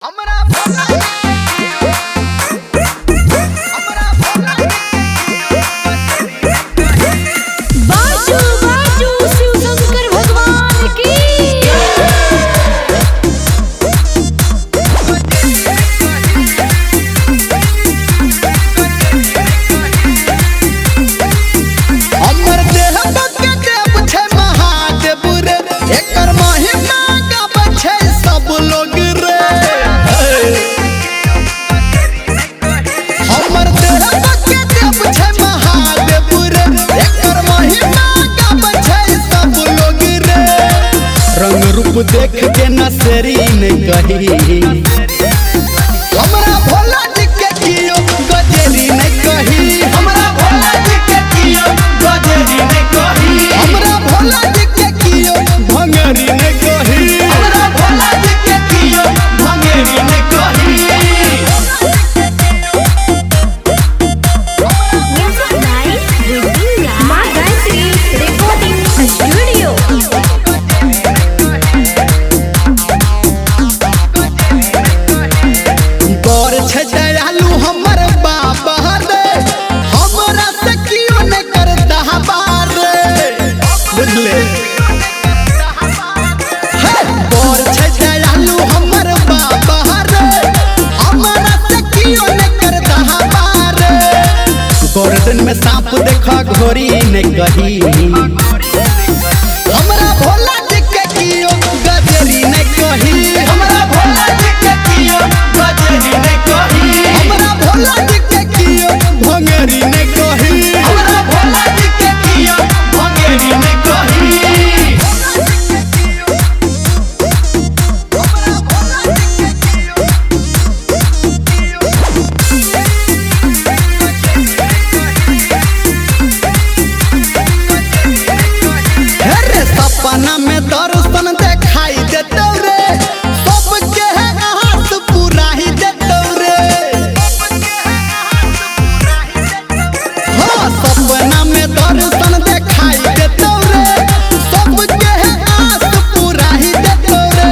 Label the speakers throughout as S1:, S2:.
S1: बाजू बाजू शिव शंकर भगवान की।
S2: हमर देह के देव छै महादेव रे, एकर महिमा गाबै छै सब लोग रे। हमर देह के देव छै महादेव रे, एकर महिमा गाबै छै सब लोग रे। रंग रूप देख के नसरी ने कही, हमरा भोला जी के कियो गजेरी नहीं कही।
S3: हमरा भोला जी के कियो गजेरी नहीं कही।
S2: हमरा भोला जी के कियो भंगेरी नहीं कही।
S3: हमरा भोला जी के कियो भंगेरी नहीं कही।
S1: Music by Maa Gayatri recording studio.
S2: बड़ छै दयालु हमर बाबा रे, हमरा से कियो नहीं करता रे। बुझले हे, बड़ छै दयालु हमर बाबा रे, हमरा से कियो नहीं करता रे। गर्दन में सांप देखा घोरी ने कही, हमरा भोला जी के कियो गजरी नहीं कही।
S3: हमरा भोला जी के कियो गजेरी नहीं कही।
S2: हमरा भोला जी के कियो भंगेरी नहीं कही।
S3: हमरा भोला जी के कियो भंगेरी नहीं कही।
S2: हे रे सपना में दर्शन देखाई देतौ रे, सबके आस पुराही देतौ रे। हाँ, सपना में दर्शन देखाई देतौ रे, सबके आस पुराही देतौ रे।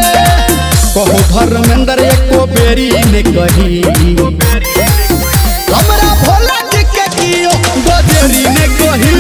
S2: कहो धर्मेंद्र एको बेरी ने कही, हमरा भोला जी के कियो गजेरी ने कही।